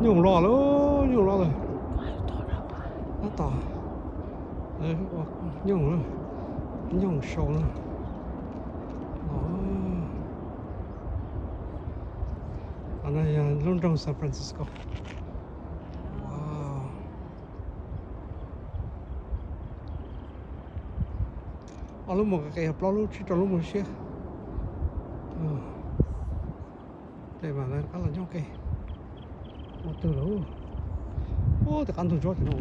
Nyooj los lawm, nyooj los lawm. Tab tom nyooj, nyooj sau na. Qhov no yog lub nroog San Francisco. Wow. Ob lub mus qis qis, plaub lub tsib rau lub mus siab. Tej mas lawv rov qab los nyob ke. Ua twg lawm? Ub, tej qab ntug tsob tim no.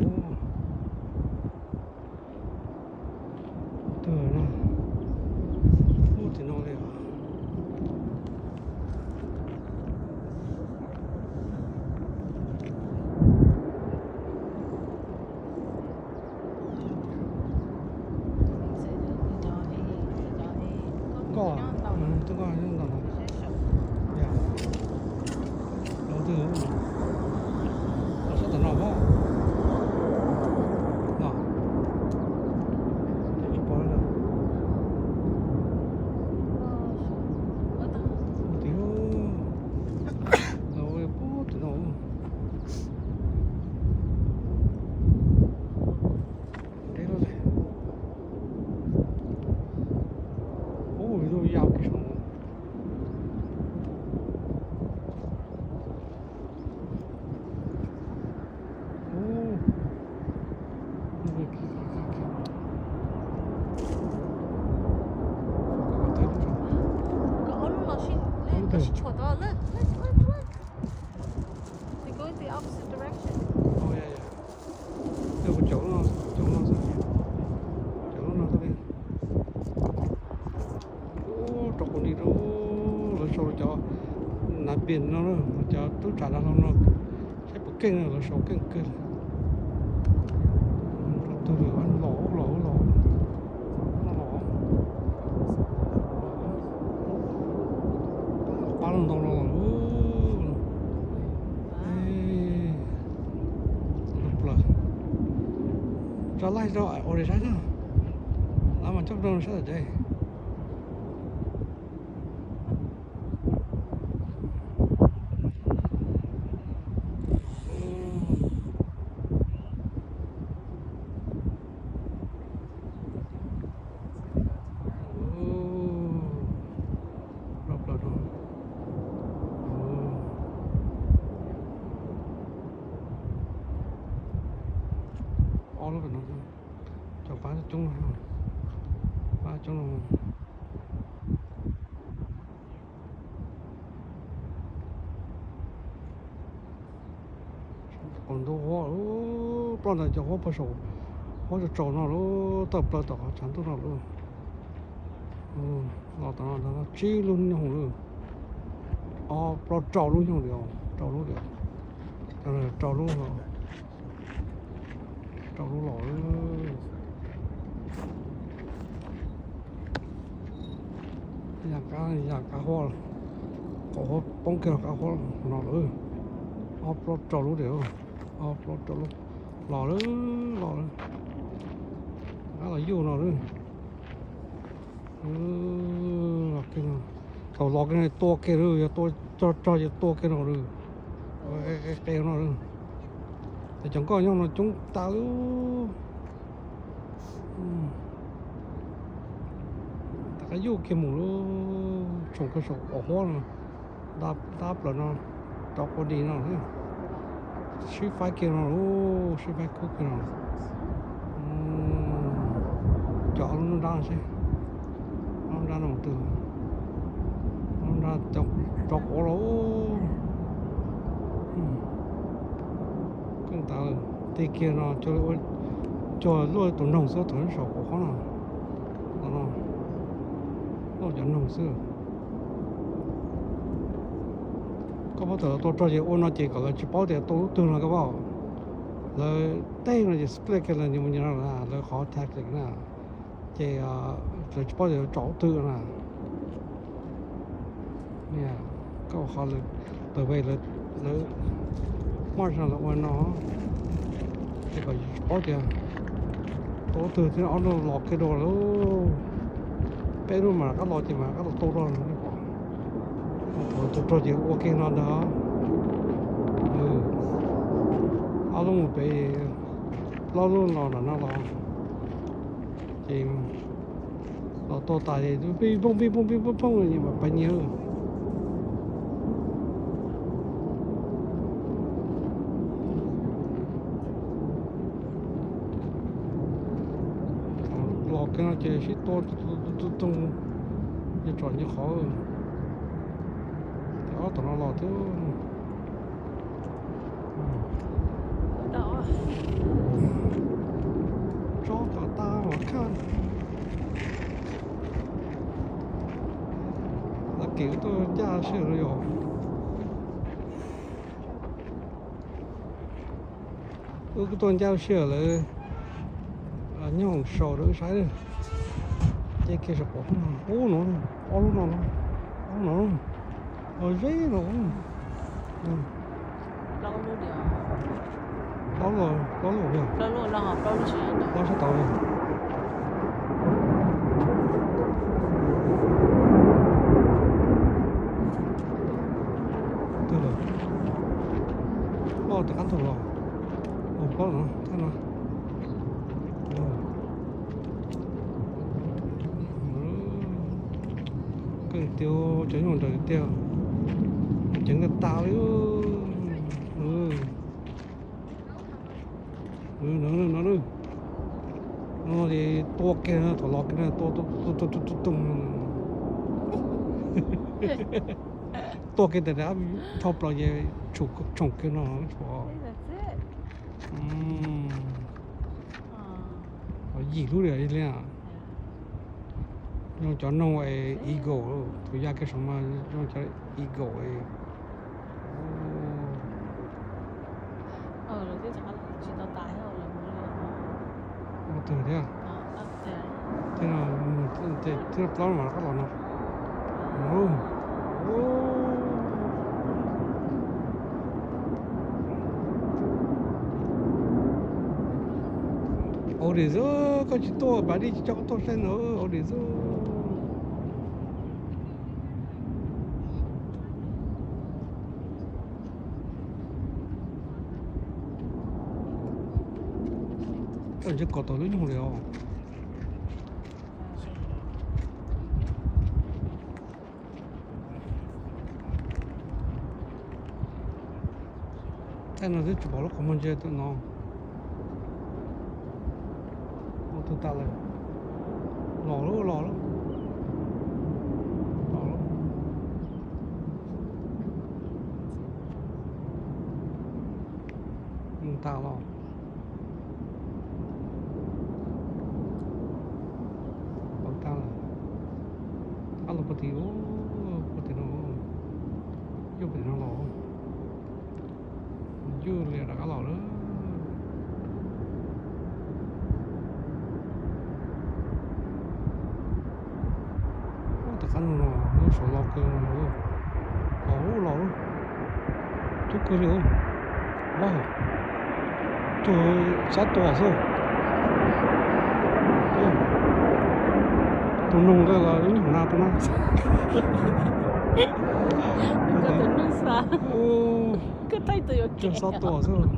Ua twg na? Ub, tim no li. Koj, twb koj nyob ntawm no. Yog, lawv twb los sab tom no pab. No, tsis pom lawm. Ua tim, los ua pub tim no. Deb lawm. Ub, lub yaj kiag saum no. Ub, lub kiag kiag kiag. Ub, ntawd. They go in the opposite direction. Ub, yog, yog. Yog kuv caum no, caum no xwb. Caum no xwb li. Ub, rau qhov ni rau, lawv sau cov nav pis no, cov tub tsam dav hlau no, saib puas keej, lawv sau keej kawg li. Rau tug lawm, los los los, no los, pab los ntau no los. Ub, plaws. Tso laij rau ua li saib na. Lawv mas coob rau sab tom tsev. Ob lub no, cov pab coob, pab coob. Qaum ntuj huab, ploj ntawd cov huab pag saum, huab tsaus tsaus no lawm, tawm plaws tom qhov tshav ntuj no lawm. Los tom no tsib lub nyoog lawm, ob plaub rau lub nyoog li, rau lub li, rau lub, rau lub los. Yam qab, yam qab huab, qaum huab poob kiag qab huab no lawm, ob plaub rau lub li, ob plaub rau lub, los lawm, los lawm, qab los yuj no lawm. Thaum los kiag no tua kiag lawm, yog tua rog ces tua kiag no lawm, qe no lawm. Ces cov nkoj nyob no coob tas lawm. Rov qab yuj kiag mus lawm, tshoom kiag saum qaum huab no, dab plaws no, rau qua dis no, sib faib kiag no lawm, sib faib kub kiag no. Cov ob lub nruab nrab seb, ob lub nruab nrab no mus twg, ob lub nruab nrab rov quav los. Keej tas, tig kiag no cuag luaj tus noog xwb, thaum saum qaum huab no, no, luaj cov noog xwb. Koj paub thaum tua rog ces ua no ces kom lawv tsis paub tias tua lub twg no koj paub. Lawv tej no ces split kiag lawv mus nyias no, lawv qhov tactic na, ces lawv tsis paub tias tsom lub twg na. Koj qhov lawv, tawm pem lawv, lawv muaj zog lawv ua no, ces kom yus tsis paub tias tua lub twg thiab, ob lub los kiag dua lawm. Peb lub mas rov qab los ces mas rov qab los tua dua li pom. Thaum tua rog ces ua kiag no ntag. Ob lub mus pem, plaub lub los nram no los, ces los tuaj tas ces pij pooj pij pooj pij pooj pij pooj, nyias mam pais nyias. Los kiag no ces sib tua tus tus tus, nyias tsom nyias qhov. Ces ob tom no los thiab. Tsob kom tas mas khaj. Lawv kev tuaj ncaj sij hawm no yog. Wb kuj tuaj ncaj sij hawm lawv nyob hauv saum rau wb saib. Ces kiag saum pom ub no, ob lub no, ob no, los zeb no. Plaub lub, plaub lub, plaub sab tod. Twg lawm? Plaub tom qab ntug los. Ua plaub no, thaj no. Kawg tiag, cov nyuj nraim tiag, ceev tag tas li. No, no, no, no ces tua kiag, thaum los kiag tua tua tua tua tua tua. Tua kiag ntawm dhau plaws ces tshoom kiag no. Yim lub li li. Zoo cov noog eagle, tus ya kiag saum mas zoo cov eagle. Ua twg thiab? Thiab plaub mas rov qab los no. Ua li xwb, koj tsis tuaj, pab dib tsis coj koj tuaj saib no, ua li xwb. Koj ntsib kom tau lub nyoog li os. Thaj no twb tsis pom lub qhov muag ntsia tuaj no. Ua twg tas lawm? Los lawm, los lawm. Los lawm. Mus tas los. Pom tag lawm. Ab, los puag tim, puag tim no, yog puag tim no los. Yus li rov qab los lawm. Ub, tom qab no los lub saum los kawg, los ub los lub, coob kawg li. Ub, tus xob tua xwb. Tus noog ntawd los ib nyuag na tus na. Tus noog xwb. Tus xob tua xwb.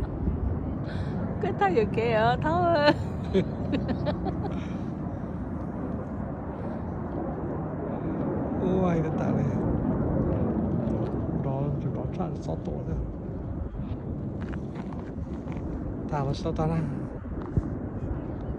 Koj thaij yuam kev os, thaub. Ua tas tas li. Nrov, nrov tshaj xob tua xwb. Tas los tsis tau tas na.